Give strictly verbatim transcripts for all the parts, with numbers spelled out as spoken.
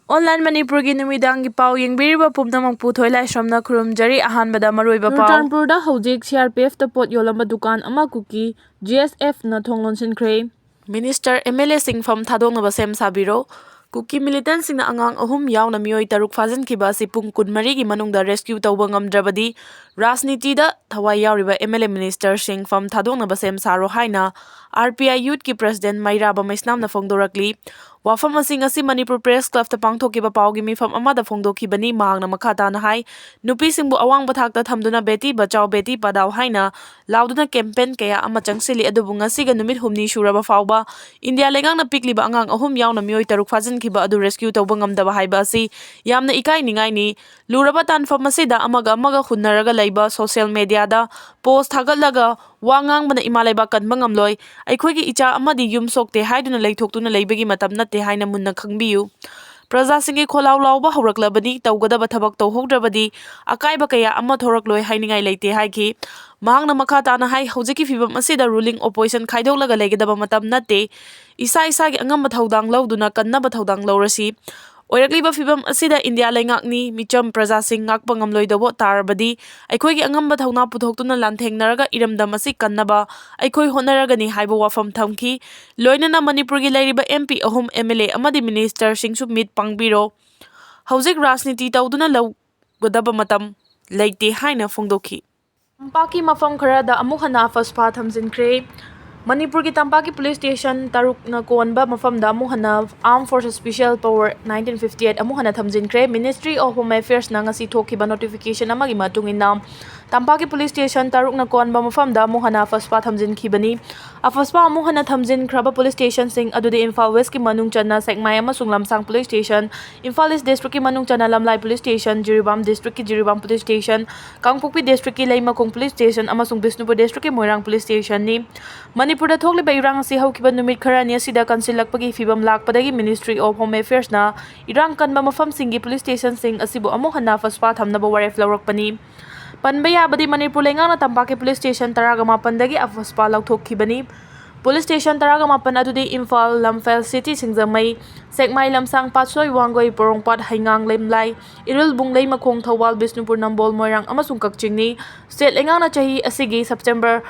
Online ꯃꯅꯤꯄꯨꯔꯒꯤ ꯅꯨꯃꯤꯗꯥꯡꯒꯤ ꯄꯥꯎ ꯌꯦꯡꯕꯤꯔꯤꯕ ꯄꯨꯝꯅꯃꯛꯄꯨ ꯊꯣꯏꯂꯥꯏꯁ꯭ꯔꯝꯅ ꯈꯨꯔꯨꯝꯖꯔꯤ꯫ ꯑꯍꯥꯟꯕꯗ ꯃꯔꯨꯑꯣꯏꯕ ꯄꯥꯎ꯫ ꯆꯨꯔꯆꯥꯟꯄꯨꯔꯗ ꯍꯧꯖꯤꯛ C R P F ꯇ ꯄꯣꯠ ꯌꯣꯜꯂꯝꯕ ꯗꯨꯀꯥꯟ ꯑꯃ ꯀꯨꯀꯤ G S F ꯅ ꯊꯣꯡ ꯂꯣꯟꯁꯤꯟꯈ꯭ꯔꯦ꯫ Minister, M L A ꯁꯤꯡꯐꯝ ꯊꯥꯗꯣꯛꯅꯕ ꯁꯦꯝ ꯁꯥꯕꯤꯔꯣ꯫ ꯀꯨꯀꯤ militant ꯁꯤꯡꯅ ꯑꯉꯥꯡ ꯑꯍꯨꯝ ꯌꯥꯎꯅ ꯃꯤꯑꯣꯏ ꯇꯔꯨꯛ ꯐꯥꯖꯤꯟꯈꯤꯕ ꯑꯁꯤ ꯄꯨꯡ ꯀꯨꯟꯃꯔꯤꯒꯤ ꯃꯅꯨꯡꯗ rescue ꯇꯧꯕ ꯉꯝꯗ꯭ꯔꯕꯗꯤ ꯔꯥꯖꯅꯤꯇꯤꯗ ꯊꯋꯥꯏ ꯌꯥꯎꯔꯤꯕ M L A minister ꯁꯤꯡꯐꯝ ꯊꯥꯗꯣꯛꯅꯕ ꯁꯦꯝ ꯁꯥꯔꯣ ꯍꯥꯏꯅ R P I Youth ꯀꯤ President ꯃꯩꯔꯥꯕ ꯃꯩꯁꯅꯥꯝꯅ ꯐꯣꯡꯗꯣꯔꯛꯂꯤ꯫ ꯋꯥꯐꯝ ꯑꯁꯤ ꯉꯁꯤ ꯃꯅꯤꯄꯨꯔ Press Club ꯇ ꯄꯥꯡꯊꯣꯛꯈꯤꯕ ꯄꯥꯎꯒꯤ ꯃꯤꯐꯝ ꯑꯃꯗ ꯐꯣꯡꯗꯣꯛꯈꯤꯕꯅꯤ꯫ ꯃꯍꯥꯛꯅ ꯃꯈꯥ ꯇꯥꯅ ꯍꯥꯏ, ꯅꯨꯄꯤꯁꯤꯡꯕꯨ ꯑꯋꯥꯡꯕ ꯊꯥꯛꯇ ꯊꯝꯗꯨꯅ Beti Bachao Beti Padhao ꯍꯥꯏꯅ ꯂꯥꯎꯗꯨꯅ campaign ꯀꯌꯥ ꯑꯃ ꯆꯪꯁꯤꯜꯂꯤ, ꯑꯗꯨꯕꯨ ꯉꯁꯤꯒ ꯅꯨꯃꯤꯠ ꯍꯨꯝꯅꯤ ꯁꯨꯔꯕ ꯐꯥꯎꯕ ꯏꯟꯗꯤꯌꯥ ꯂꯩꯉꯥꯛꯅ ꯄꯤꯛꯂꯤꯕ ꯑꯉꯥꯡ ꯑꯍꯨꯝ ꯌꯥꯎꯅ ꯃꯤꯑꯣꯏ ꯇꯔꯨꯛ ꯐꯥꯖꯤꯟꯈꯤꯕ ꯑꯗꯨ rescue ꯇꯧꯕ ꯉꯝꯗꯕ ꯍꯥꯏꯕ ꯑꯁꯤ ꯌꯥꯝꯅ ꯏꯀꯥꯏ ꯅꯤꯡꯉꯥꯏꯅꯤ꯫ ꯂꯨꯔꯕ ꯇꯥꯟꯐꯝ ꯑꯁꯤꯗ ꯑꯃꯒ ꯑꯃꯒ ꯍꯨꯟꯅꯔꯒ ꯂꯩꯕ, social media ꯗ post ꯊꯥꯒꯠꯂꯒ ꯋꯥ ꯉꯥꯡꯕꯅ ꯏꯃꯥ ꯂꯩꯕꯥꯛ ꯀꯟꯕ ꯉꯝꯂꯣꯏ꯫ ꯑꯩꯈꯣꯏꯒꯤ ꯏꯆꯥ ꯑꯃꯗꯤ ꯌꯨꯝ ꯁꯣꯛꯇꯦ ꯍꯥꯏꯗꯨꯅ ꯂꯩꯊꯣꯛꯇꯨꯅ ꯂꯩꯕꯒꯤ ꯃꯇꯝ ꯅꯠꯇꯦ ꯍꯥꯏꯅ ꯃꯨꯟꯅ ꯈꯪꯕꯤꯌꯨ꯫ ꯄ꯭ꯔꯖꯥꯁꯤꯡꯒꯤ ꯈꯣꯜꯂꯥꯎ ꯂꯥꯎꯕ ꯍꯧꯔꯛꯂꯕꯅꯤ, ꯇꯧꯒꯗꯕ ꯊꯕꯛ ꯇꯧꯍꯧꯗ꯭ꯔꯕꯗꯤ ꯑꯀꯥꯏꯕ ꯀꯌꯥ ꯑꯃ ꯊꯣꯔꯛꯂꯣꯏ ꯍꯥꯏꯅꯤꯡꯉꯥꯏ ꯂꯩꯇꯦ ꯍꯥꯏꯈꯤ꯫ ꯃꯍꯥꯛꯅ ꯃꯈꯥ ꯇꯥꯅ ꯍꯥꯏ, ꯍꯧꯖꯤꯛꯀꯤ ꯐꯤꯕꯝ ꯑꯁꯤꯗ ruling opposition ꯈꯥꯏꯗꯣꯛꯂꯒ ꯂꯩꯒꯗꯕ ꯃꯇꯝ ꯅꯠꯇꯦ꯫ ꯏꯁꯥ ꯏꯁꯥꯒꯤ ꯑꯉꯝꯕ ꯊꯧꯗꯥꯡ ꯂꯧꯗꯨꯅ ꯀꯟꯅꯕ ꯊꯧꯗꯥꯡ ꯂꯧꯔꯁꯤ꯫ ꯑꯣꯏꯔꯛꯂꯤꯕ ꯐꯤꯕꯝ ꯑꯁꯤꯗ ꯏꯟꯗꯤꯌꯥ ꯂꯩꯉꯥꯛꯅꯤ, ꯃꯤꯆꯝ ꯄ꯭ꯔꯖꯥꯁꯤꯡ ꯉꯥꯛꯄ ꯉꯝꯂꯣꯏꯗꯧꯕ ꯇꯥꯔꯕꯗꯤ ꯑꯩꯈꯣꯏꯒꯤ ꯑꯉꯝꯕ ꯊꯧꯅꯥ ꯄꯨꯊꯣꯛꯇꯨꯅ ꯂꯥꯟꯊꯦꯡꯅꯔꯒ ꯏꯔꯝꯗꯝ ꯑꯁꯤ ꯀꯟꯅꯕ ꯑꯩꯈꯣꯏ ꯍꯣꯠꯅꯔꯒꯅꯤ ꯍꯥꯏꯕ ꯋꯥꯐꯝ ꯊꯝꯈꯤ꯫ ꯂꯣꯏꯅꯅ ꯃꯅꯤꯄꯨꯔꯒꯤ ꯂꯩꯔꯤꯕ M P ꯑꯍꯨꯝ, M L A ꯑꯃꯗꯤ minister ꯁꯤꯡꯁꯨ ꯃꯤꯠ ꯄꯥꯡꯕꯤꯔꯣ꯫ ꯍꯧꯖꯤꯛ ꯔꯥꯖꯅꯤꯇꯤ ꯇꯧꯗꯨꯅ ꯂꯧꯒꯗꯕ ꯃꯇꯝ ꯂꯩꯇꯦ ꯍꯥꯏꯅ ꯐꯣꯡꯗꯣꯛꯈꯤ꯫ ꯇꯝꯄꯥꯛꯀꯤ ꯃꯐꯝ ꯈꯔꯗ ꯑꯃꯨꯛ ꯍꯟꯅ ꯑꯐꯁꯄꯥ ꯊꯝꯖꯤꯟꯈ꯭ꯔꯦ꯫ ꯃꯅꯤꯄꯨꯔꯒꯤ ꯇꯝꯄꯥꯛꯀꯤ police station ꯇꯔꯨꯛꯅ ꯀꯣꯟꯕ ꯃꯐꯝꯗ ꯑꯃꯨꯛ ꯍꯟꯅ Armed Forces Special Power nineteen fifty eight ꯑꯃꯨꯛ ꯍꯟꯅ ꯊꯝꯖꯤꯟꯈ꯭ꯔꯦ꯫ Ministry of Home Affairs ꯅ ꯉꯁꯤ ꯊꯣꯛꯈꯤꯕ notification ꯑꯃꯒꯤ ꯃꯇꯨꯡ ꯏꯟꯅ, ꯇꯝꯄꯥꯛꯀꯤ police station ꯇꯔꯨꯛꯅ ꯀꯣꯟꯕ ꯃꯐꯝꯗ ꯑꯃꯨꯛ ꯍꯟꯅ ꯑꯐꯁꯄꯥ ꯊꯝꯖꯤꯟꯈꯤꯕꯅꯤ꯫ ꯑꯐꯁꯄꯥ ꯑꯃꯨꯛ ꯍꯟꯅ ꯊꯝꯖꯤꯟꯈ꯭ꯔꯕ police station ꯁꯤꯡ ꯑꯗꯨꯗꯤ ꯏꯝꯐꯥꯜ West ꯀꯤ ꯃꯅꯨꯡ ꯆꯟꯅ ꯁꯦꯛꯃꯥꯏ ꯑꯃꯁꯨꯡ ꯂꯝꯁꯥꯡ police station, Imphal East district ꯀꯤ ꯃꯅꯨꯡ ꯆꯟꯅ ꯂꯝꯂꯥꯏ police station, ꯖꯤꯔꯤꯕꯥꯝ district ꯀꯤ ꯖꯤꯔꯤꯕꯥꯝ police station, ꯀꯥꯡꯄꯣꯛꯄꯤ district ꯀꯤ ꯂꯩꯃꯈꯣꯡ police station ꯑꯃꯁꯨꯡ ꯕꯤꯁꯅꯨꯄꯨꯔ district ꯀꯤ ꯃꯣꯏꯔꯥꯡ police station ꯅꯤ꯫ ꯃꯅꯤꯄꯨꯔꯗ ꯊꯣꯛꯂꯤꯕ ꯏꯔꯥꯡ ꯑꯁꯤ ꯍꯧꯈꯤꯕ ꯅꯨꯃꯤꯠ ꯈꯔꯅꯤ ꯑꯁꯤꯗ ꯀꯟꯁꯤꯜꯂꯛꯄꯒꯤ ꯐꯤꯕꯝ ꯂꯥꯛꯄꯗꯒꯤ Ministry of Home Affairs ꯅ ꯏꯔꯥꯡ ꯀꯟꯕ ꯃꯐꯝꯁꯤꯡꯒꯤ police station ꯁꯤꯡ ꯑꯁꯤꯕꯨ ꯑꯃꯨꯛ ꯍꯟꯅ ꯑꯐꯁꯄꯥ ꯊꯝꯅꯕ ꯋꯥꯔꯦꯞ ꯂꯧꯔꯛꯄꯅꯤ꯫ ꯄꯟꯕ ꯌꯥꯕꯗꯤ, ꯃꯅꯤꯄꯨꯔ ꯂꯩꯉꯥꯛꯅ ꯇꯝꯄꯥꯛꯀꯤ police station ꯇꯔꯥꯒ ꯃꯥꯄꯟꯗꯒꯤ ꯑꯐꯁꯄꯥ ꯂꯧꯊꯣꯛꯈꯤꯕꯅꯤ꯫ Police station ꯇꯔꯥꯒ ꯃꯥꯄꯟ ꯑꯗꯨꯗꯤ ꯏꯝꯐꯥꯜ, ꯂꯝꯐꯦꯜ, ꯁꯤꯇꯤ ꯁꯤꯡꯖꯃꯩ, ꯁꯦꯛꯃꯥꯏ, ꯂꯝꯁꯥꯡ, ꯄꯥꯠꯁꯣꯏ, ꯋꯥꯡꯒꯣꯏ, ꯄꯣꯔꯣꯝꯄꯥꯠ, ꯍꯩꯉꯥꯡ, ꯂꯩꯃꯂꯥꯏ, ꯏꯔꯤꯜꯕꯨꯡ, ꯂꯩꯃꯈꯣꯡ, ꯊꯧꯕꯥꯜ, ꯕꯤꯁꯅꯨꯄꯨꯔ, ꯅꯝꯕꯣꯜ, ꯃꯣꯏꯔꯥꯡ ꯑꯃꯁꯨꯡ ꯀꯛꯆꯤꯡꯅꯤ꯫ State ꯂꯩꯉꯥꯛꯅ ꯆꯍꯤ ꯑꯁꯤꯒꯤ September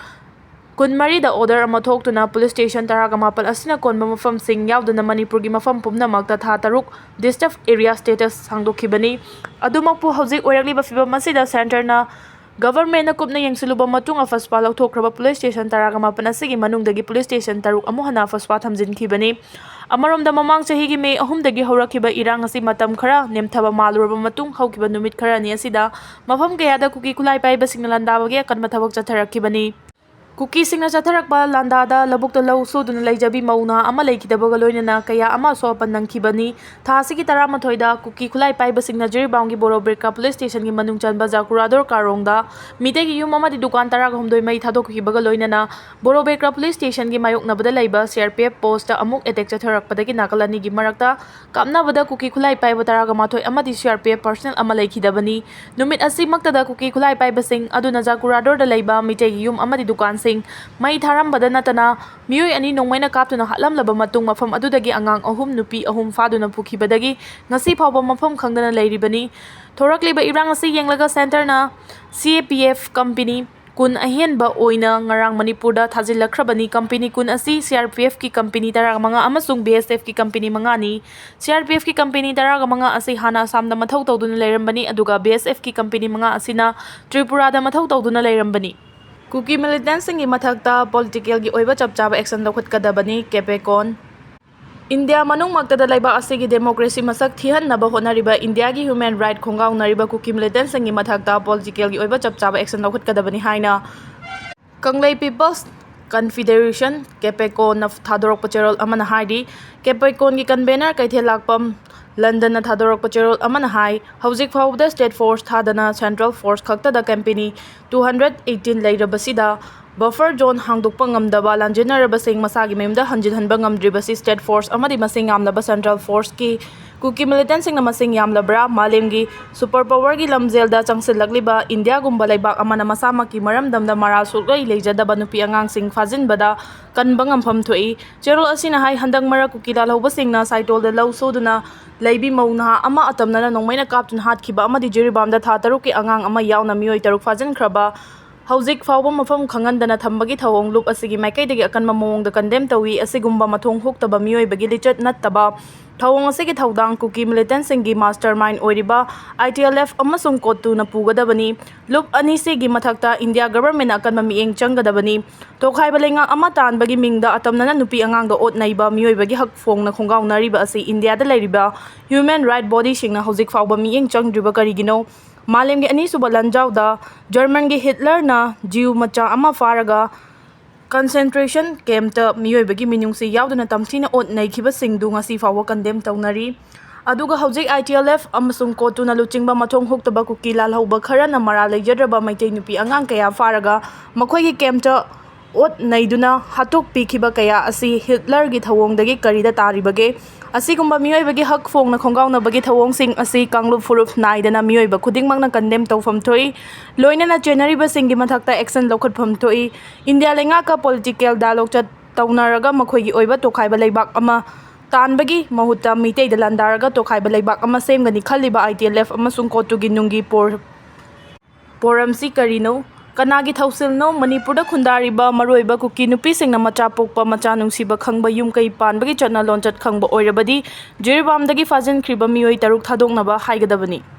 ꯀꯨꯟꯃꯔꯤꯗ order ꯑꯃ ꯊꯣꯛꯇꯨꯅ police station ꯇꯔꯥꯒ ꯃꯥꯄꯟ ꯑꯁꯤꯅ ꯀꯣꯟꯕ ꯃꯐꯝꯁꯤꯡ ꯌꯥꯎꯗꯅ ꯃꯅꯤꯄꯨꯔꯒꯤ ꯃꯐꯝ ꯄꯨꯝꯅꯃꯛꯇ ꯊꯥ ꯇꯔꯨꯛ disturbed area status ꯁꯥꯡꯗꯣꯛꯈꯤꯕꯅꯤ꯫ ꯑꯗꯨꯃꯛꯄꯨ ꯍꯧꯖꯤꯛ ꯑꯣꯏꯔꯛꯂꯤꯕ ꯐꯤꯕꯝ ꯑꯁꯤꯗ centreꯅ governmentꯅ ꯀꯨꯞꯅ ꯌꯦꯡꯁꯤꯜꯂꯨꯕ ꯃꯇꯨꯡ ꯑꯐꯁꯄꯥ ꯂꯧꯊꯣꯛꯈ꯭ꯔꯕ police station ꯇꯔꯥꯒ ꯃꯥꯄꯟ ꯑꯁꯤꯒꯤ ꯃꯅꯨꯡꯗꯒꯤ police station ꯇꯔꯨꯛ ꯑꯃꯨꯛ ꯍꯟꯅ ꯑꯐꯁꯄꯥ ꯊꯝꯖꯤꯟꯈꯤꯕꯅꯤ꯫ ꯑꯃꯔꯣꯝꯗ ꯃꯃꯥꯡ ꯆꯍꯤꯒꯤ May ꯑꯍꯨꯝꯗꯒꯤ ꯍꯧꯔꯛꯈꯤꯕ ꯏꯔꯥꯡ ꯑꯁꯤ ꯃꯇꯝ ꯈꯔ ꯅꯦꯝꯊꯕ ꯃꯥꯜꯂꯨꯔꯕ ꯃꯇꯨꯡ ꯍꯧꯈꯤꯕ ꯅꯨꯃꯤꯠ ꯈꯔꯅꯤ ꯑꯁꯤꯗ ꯃꯐꯝ ꯀꯌꯥꯗ ꯀꯨꯀꯤ ꯈꯨꯠꯂꯥꯏ ꯄꯥꯏꯕꯁꯤꯡꯅ ꯂꯥꯟꯗꯥꯕꯒꯤ ꯑꯀꯟꯕ ꯊꯕꯛ ꯆꯠꯊꯔꯛꯈꯤꯕꯅꯤ꯫ ꯀꯨꯀꯤꯁꯤꯡꯅ ꯆꯠꯊꯔꯛꯄ ꯂꯥꯟꯗꯥꯗ ꯂꯧꯕꯨꯛꯇ ꯂꯧ ꯁꯨꯗꯨꯅ ꯂꯩꯖꯕꯤ ꯃꯧ ꯅꯍꯥ ꯑꯃ ꯂꯩꯈꯤꯗꯕꯒ ꯂꯣꯏꯅꯅ ꯀꯌꯥ ꯑꯃ ꯑꯁꯣꯛ ꯑꯄꯟ ꯅꯪꯈꯤꯕꯅꯤ꯫ ꯊꯥ ꯑꯁꯤꯒꯤ ꯇꯔꯥꯃꯥꯊꯣꯏꯗ ꯀꯨꯀꯤ ꯈꯨꯠꯂꯥꯏ ꯄꯥꯏꯕꯁꯤꯡꯅ ꯖꯤꯔꯤꯕꯥꯝꯒꯤ ꯕꯣꯔꯣꯕꯦꯀ꯭ꯔꯥ police stationꯒꯤ ꯃꯅꯨꯡ ꯆꯟꯕ ꯖꯥꯀꯨꯔꯥꯗꯣꯔ ꯀꯥꯔꯣꯡꯗ ꯃꯤꯇꯩꯒꯤ ꯌꯨꯝ ꯑꯃꯗꯤ ꯗꯨꯀꯥꯟ ꯇꯔꯥꯒ ꯍꯨꯝꯗꯣꯏ ꯃꯩ ꯊꯥꯗꯣꯛꯈꯤꯕꯒ ꯂꯣꯏꯅꯅ ꯕꯣꯔꯣꯕꯦꯀ꯭ꯔꯥ police stationꯒꯤ ꯃꯥꯌꯣꯛꯅꯕꯗ ꯂꯩꯕ CRPF postꯇ ꯑꯃꯨꯛ attack ꯆꯠꯊꯔꯛꯄꯗꯒꯤ ꯅꯥꯀꯜ ꯑꯅꯤꯒꯤ ꯃꯔꯛꯇ ꯀꯥꯞꯅꯕꯗ ꯀꯨꯀꯤ ꯈꯨꯠꯂꯥꯏ ꯄꯥꯏꯕ ꯇꯔꯥꯒ ꯃꯥꯊꯣꯏ ꯑꯃꯗꯤ CRPF personnel ꯑꯃ ꯂꯩꯈꯤꯗꯕꯅꯤ꯫ ꯅꯨꯃꯤꯠ ꯑꯁꯤꯃꯛꯇꯗ ꯀꯨꯀꯤ ꯈꯨꯠꯂꯥꯏ ꯄꯥꯏꯕꯁꯤꯡ ꯑꯗꯨꯅ ꯖꯥꯀꯨꯔꯥꯗꯣꯔꯗ ꯂꯩꯕ ꯃꯤꯇꯩꯒꯤ ꯌꯨꯝ ꯑꯃꯗꯤ ꯗꯨꯀꯥꯟꯁꯤꯡ ꯃꯩ ꯊꯥꯔꯝꯕꯗ ꯅꯠꯇꯅ ꯃꯤꯑꯣꯏ ꯑꯅꯤ ꯅꯣꯡꯃꯩꯅ ꯀꯥꯞꯇꯨꯅ ꯍꯥꯠꯂꯝꯂꯕ ꯃꯇꯨꯡ ꯃꯐꯝ ꯑꯗꯨꯗꯒꯤ ꯑꯉꯥꯡ ꯑꯍꯨꯝ, ꯅꯨꯄꯤ ꯑꯍꯨꯝ ꯐꯥꯗꯨꯅ ꯄꯨꯈꯤꯕꯗꯒꯤ ꯉꯁꯤ ꯐꯥꯎꯕ ꯃꯐꯝ ꯈꯪꯗꯅ ꯂꯩꯔꯤꯕꯅꯤ꯫ ꯊꯣꯔꯛꯂꯤꯕ ꯏꯔꯥꯡ ꯑꯁꯤ ꯌꯦꯡꯂꯒ centreꯅ CAPF company ꯀꯨꯟ ꯑꯍꯦꯟꯕ ꯑꯣꯏꯅ ꯉꯔꯥꯡ ꯃꯅꯤꯄꯨꯔꯗ ꯊꯥꯖꯤꯜꯂꯛꯈ꯭ꯔꯕꯅꯤ꯫ Company ꯀꯨꯟ ꯑꯁꯤ CRPFꯀꯤ company ꯇꯔꯥꯃꯉꯥ ꯑꯃꯁꯨꯡ BSFꯀꯤ company ꯃꯉꯥꯅꯤ꯫ CRPFꯀꯤ company ꯇꯔꯥꯃꯉꯥ ꯑꯁꯤ ꯍꯥꯟꯅ ꯑꯁꯥꯝꯗ ꯃꯊꯧ ꯇꯧꯗꯨꯅ ꯂꯩꯔꯝꯕꯅꯤ, ꯑꯗꯨꯒ BSFꯀꯤ company ꯃꯉꯥ ꯑꯁꯤꯅ ꯇ꯭ꯔꯤꯄꯨꯔꯥꯗ ꯃꯊꯧ ꯇꯧꯗꯨꯅ ꯂꯩꯔꯝꯕꯅꯤ꯫ ꯀꯨꯀꯤ militantꯁꯤꯡꯒꯤ ꯃꯊꯛꯇ politicalꯒꯤ ꯑꯣꯏꯕ ꯆꯞ ꯆꯥꯕ action ꯂꯧꯈꯠꯀꯗꯕꯅꯤ꯫ ꯀꯦꯄꯦꯀꯣꯟ꯫ ꯏꯟꯗꯤꯌꯥ ꯃꯅꯨꯡꯃꯛꯇꯗ ꯂꯩꯕꯥꯛ ꯑꯁꯤꯒꯤ democracy ꯃꯁꯛ ꯊꯤꯍꯟꯅꯕ ꯍꯣꯠꯅꯔꯤꯕ ꯏꯟꯗꯤꯌꯥꯒꯤ human right ꯈꯣꯡꯒꯥꯎꯅꯔꯤꯕ ꯀꯨꯀꯤ militantꯁꯤꯡꯒꯤ ꯃꯊꯛꯇ politicalꯒꯤ ꯑꯣꯏꯕ ꯆꯞ ꯆꯥꯕ action ꯂꯧꯈꯠꯀꯗꯕꯅꯤ ꯍꯥꯏꯅ ꯀꯪꯂꯩ People's Confederation, ꯀꯦꯄꯦꯀꯣꯟꯅ ꯊꯥꯗꯣꯔꯛꯄ ꯆꯦꯔꯣꯜ ꯑꯃꯅ ꯍꯥꯏꯔꯤ꯫ ꯀꯦꯄꯦꯀꯣꯟꯒꯤ convener ꯀꯩꯊꯦꯜꯂꯥꯛꯄꯝ ꯂꯟꯗꯟꯅ ꯊꯥꯗꯣꯔꯛꯄ ꯆꯦꯔꯣꯜ ꯑꯃꯅ ꯍꯥꯏ, ꯍꯧꯖꯤꯛ ꯐꯥꯎꯕꯗ state force ꯊꯥꯗꯅ central force ꯈꯛꯇꯗ company two hundred eighteen ꯂꯩꯔꯕꯁꯤꯗ buffer zone ꯍꯥꯡꯗꯣꯛꯄ ꯉꯝꯗꯕ ꯂꯥꯟꯖꯦꯟꯅꯔꯕꯁꯤꯡ ꯃꯁꯥꯒꯤ ꯃꯌꯨꯝꯗ ꯍꯟꯖꯤꯟꯍꯟꯕ ꯉꯝꯗ꯭ꯔꯤꯕꯁꯤ state force ꯑꯃꯗꯤ ꯃꯁꯤꯡ ꯌꯥꯝꯂꯕ central forceꯀꯤ ꯀꯨꯀꯤ ꯃꯤꯂꯤꯇꯦꯟꯁꯤꯡꯅ ꯃꯁꯤꯡ ꯌꯥꯝꯂꯕ꯭ꯔꯥ? ꯃꯥꯂꯦꯝꯒꯤ ꯁꯨꯄꯔ ꯄꯥꯋꯔꯒꯤ ꯂꯝꯖꯦꯜꯗ ꯆꯪꯁꯤꯜꯂꯛꯂꯤꯕ ꯏꯟꯗꯤꯌꯥꯒꯨꯝꯕ ꯂꯩꯕꯥꯛ ꯑꯃꯅ ꯃꯁꯥꯃꯛꯀꯤ ꯃꯔꯝꯗꯝꯗ ꯃꯔꯥꯜ ꯁꯨꯛꯂꯩ ꯂꯩꯖꯗꯕ ꯅꯨꯄꯤ ꯑꯉꯥꯡꯁꯤꯡ ꯐꯥꯖꯤꯟꯕꯗ ꯀꯟꯕ ꯉꯝꯐꯝ ꯊꯣꯛꯏ꯫ ꯆꯦꯔꯣꯜ ꯑꯁꯤꯅ ꯍꯥꯏ, ꯍꯟꯗꯛ ꯃꯔꯛ ꯀꯨꯀꯤꯂꯥꯜ ꯍꯧꯕꯁꯤꯡꯅ ꯁꯥꯏꯇꯣꯜꯗ ꯂꯧ ꯁꯨꯗꯨꯅ ꯂꯩꯕꯤ ꯃꯧ ꯅꯍꯥ ꯑꯃ ꯑꯇꯝꯅꯅ ꯅꯣꯡꯃꯩꯅ ꯀꯥꯞꯇꯨꯅ ꯍꯥꯠꯈꯤꯕ ꯑꯃꯗꯤ ꯖꯤꯔꯤꯕꯥꯝꯗ ꯊꯥ ꯇꯔꯨꯛꯀꯤ ꯑꯉꯥꯡ ꯑꯃ ꯌꯥꯎꯅ ꯃꯤꯑꯣꯏ ꯇꯔꯨꯛ ꯐꯥꯖꯤꯟꯈ꯭ꯔꯕ ꯍꯧꯖꯤꯛ ꯐꯥꯎꯕ ꯃꯐꯝ ꯈꯪꯍꯟꯗꯅ ꯊꯝꯕꯒꯤ ꯊꯧꯑꯣꯡ ꯂꯨꯞ ꯑꯁꯤꯒꯤ ꯃꯥꯏꯀꯩꯗꯒꯤ ꯑꯀꯟꯕ ꯃꯑꯣꯡꯗ ꯀꯟꯗꯦꯝ ꯇꯧꯏ꯫ ꯑꯁꯤꯒꯨꯝꯕ ꯃꯊꯣꯡ ꯍꯨꯛꯇꯕ ꯃꯤꯑꯣꯏꯕꯒꯤ ꯂꯤꯆꯠ ꯅꯠꯇꯕ ꯊꯧꯑꯣꯡ ꯑꯁꯤꯒꯤ ꯊꯧꯗꯥꯡ ꯀꯨꯀꯤ ꯃꯤꯂꯤꯇꯦꯟꯁꯤꯡꯒꯤ ꯃꯥꯁꯇꯔ ꯃꯥꯏꯟ ꯑꯣꯏꯔꯤꯕ ꯑꯥꯏ ꯇꯤ ꯑꯦꯜ ꯑꯦꯐ ꯑꯃꯁꯨꯡ ꯀꯣꯇꯨꯅ ꯄꯨꯒꯗꯕꯅꯤ꯫ ꯂꯨꯞ ꯑꯅꯤꯁꯤꯒꯤ ꯃꯊꯛꯇ ꯏꯟꯗꯤꯌꯥ ꯒꯚꯔꯟꯃꯦꯟꯠꯅ ꯑꯀꯟꯕ ꯃꯤꯠꯌꯦꯡ ꯆꯪꯒꯗꯕꯅꯤ꯫ ꯇꯣꯈꯥꯏꯕ ꯂꯩꯉꯥꯛ ꯑꯃ ꯇꯥꯟꯕꯒꯤ ꯃꯤꯡꯗ ꯑꯇꯝꯅꯅ ꯅꯨꯄꯤ ꯑꯉꯥꯡꯗ ꯑꯣꯠ ꯅꯩꯕ ꯃꯤꯑꯣꯏꯕꯒꯤ ꯍꯛ ꯐꯣꯡꯅ ꯈꯣꯡꯒꯥꯎꯅꯔꯤꯕ ꯑꯁꯤ ꯏꯟꯗꯤꯌꯥꯗ ꯂꯩꯔꯤꯕ ꯍ꯭ꯌꯨꯃꯦꯟ ꯔꯥꯏꯠ ꯕꯣꯗꯤꯁꯤꯡꯅ ꯍꯧꯖꯤꯛ ꯐꯥꯎꯕ ꯃꯤꯠꯌꯦꯡ ꯆꯪꯗ꯭ꯔꯤꯕ ꯀꯔꯤꯒꯤꯅꯣ? ꯃꯥꯂꯦꯝꯒꯤ ꯑꯅꯤꯁꯨꯕ ꯂꯥꯟꯖꯥꯎꯗ ꯖꯔꯃꯟꯒꯤ ꯍꯤꯠꯂꯔꯅ ꯖꯤꯎ ꯃꯆꯥ ꯑꯃ ꯐꯥꯔꯒ ꯀꯟꯁꯦꯟꯇ꯭ꯔꯦꯁꯟ ꯀꯦꯝꯞꯇ ꯃꯤꯑꯣꯏꯕꯒꯤ ꯃꯤꯅꯨꯡꯁꯤ ꯌꯥꯎꯗꯅ ꯇꯝꯊꯤꯅ ꯑꯣꯠ ꯅꯩꯈꯤꯕꯁꯤꯡꯗꯨ ꯉꯁꯤ ꯐꯥꯎꯕ ꯀꯟꯗꯦꯝ ꯇꯧꯅꯔꯤ꯫ ꯑꯗꯨꯒ ꯍꯧꯖꯤꯛ ꯑꯥꯏ ꯇꯤ ꯑꯦꯜ ꯑꯦꯐ ꯑꯃꯁꯨꯡ ꯀꯣꯇꯨꯅ ꯂꯨꯆꯤꯡꯕ ꯃꯊꯣꯡ ꯍꯨꯛꯇꯕ ꯀꯨꯀꯤ ꯂꯥꯜꯍꯧꯕ ꯈꯔꯅ ꯃꯔꯥꯜ ꯂꯩꯖꯗ꯭ꯔꯕ ꯃꯩꯇꯩ ꯅꯨꯄꯤ ꯑꯉꯥꯡ ꯀꯌꯥ ꯐꯥꯔꯒ ꯃꯈꯣꯏꯒꯤ ꯀꯦꯝꯞꯇ ꯑꯣꯠ ꯅꯩꯗꯨꯅ ꯍꯥꯠꯇꯣꯛꯄꯤꯈꯤꯕ ꯀꯌꯥ ꯑꯁꯤ ꯍꯤꯠꯂꯔꯒꯤ ꯊꯧꯑꯣꯡꯗꯒꯤ ꯀꯔꯤꯗ ꯇꯥꯔꯤꯕꯒꯦ? ꯑꯁꯤꯒꯨꯝꯕ ꯃꯤꯑꯣꯏꯕꯒꯤ ꯍꯛ ꯐꯣꯡꯅ ꯈꯣꯡꯒꯥꯎꯅꯕꯒꯤ ꯊꯧꯑꯣꯡꯁꯤꯡ ꯑꯁꯤ ꯀꯥꯡꯂꯨꯞ ꯐꯨꯔꯨꯞ ꯅꯥꯏꯗꯅ ꯃꯤꯑꯣꯏꯕ ꯈꯨꯗꯤꯡꯃꯛꯅ ꯀꯟꯗꯦꯝ ꯇꯧꯐꯝ ꯊꯣꯛꯏ꯫ ꯂꯣꯏꯅꯅ ꯆꯦꯟꯅꯔꯤꯕꯁꯤꯡꯒꯤ ꯃꯊꯛꯇ ꯑꯦꯛꯁꯟ ꯂꯧꯈꯠꯐꯝ ꯊꯣꯛꯏ꯫ ꯏꯟꯗꯤꯌꯥ ꯂꯩꯉꯥꯛꯀ ꯄꯣꯂꯤꯇꯤꯀꯦꯜ ꯗꯥꯏꯂꯣꯒ ꯆꯠ ꯇꯧꯅꯔꯒ ꯃꯈꯣꯏꯒꯤ ꯑꯣꯏꯕ ꯇꯣꯈꯥꯏꯕ ꯂꯩꯕꯥꯛ ꯑꯃ ꯇꯥꯟꯕꯒꯤ ꯃꯍꯨꯠꯇ ꯃꯤꯇꯩꯗ ꯂꯥꯟꯗꯥꯔꯒ ꯇꯣꯈꯥꯏꯕ ꯂꯩꯕꯥꯛ ꯑꯃ ꯁꯦꯝꯒꯅꯤ ꯈꯜꯂꯤꯕ ꯑꯥꯏ ꯇꯤ ꯑꯦꯜ ꯑꯦꯐ ꯑꯃꯁꯨꯡ ꯀꯣꯇꯨꯒꯤ ꯅꯨꯡꯒꯤ ꯄꯣꯔ-, ꯄꯣꯔꯝꯁꯤ ꯀꯔꯤꯅꯣ? ꯀꯅꯥꯒꯤ ꯊꯧꯁꯤꯜꯅꯣ? ꯃꯅꯤꯄꯨꯔꯗ ꯈꯨꯟꯗꯥꯔꯤꯕ ꯃꯔꯨꯑꯣꯏꯕ ꯀꯨꯀꯤ ꯅꯨꯄꯤꯁꯤꯡꯅ ꯃꯆꯥ ꯄꯣꯛꯄ, ꯃꯆꯥ ꯅꯨꯡꯁꯤꯕ ꯈꯪꯕ, ꯌꯨꯝ ꯀꯩ ꯄꯥꯟꯕꯒꯤ ꯆꯠꯅ ꯂꯣꯟꯆꯠ ꯈꯪꯕ ꯑꯣꯏꯔꯕꯗꯤ ꯖꯤꯔꯤꯕꯥꯝꯗꯒꯤ ꯐꯥꯖꯤꯟꯈ꯭ꯔꯤꯕ ꯃꯤꯑꯣꯏ ꯇꯔꯨꯛ ꯊꯥꯗꯣꯛꯅꯕ ꯍꯥꯏꯒꯗꯕꯅꯤ꯫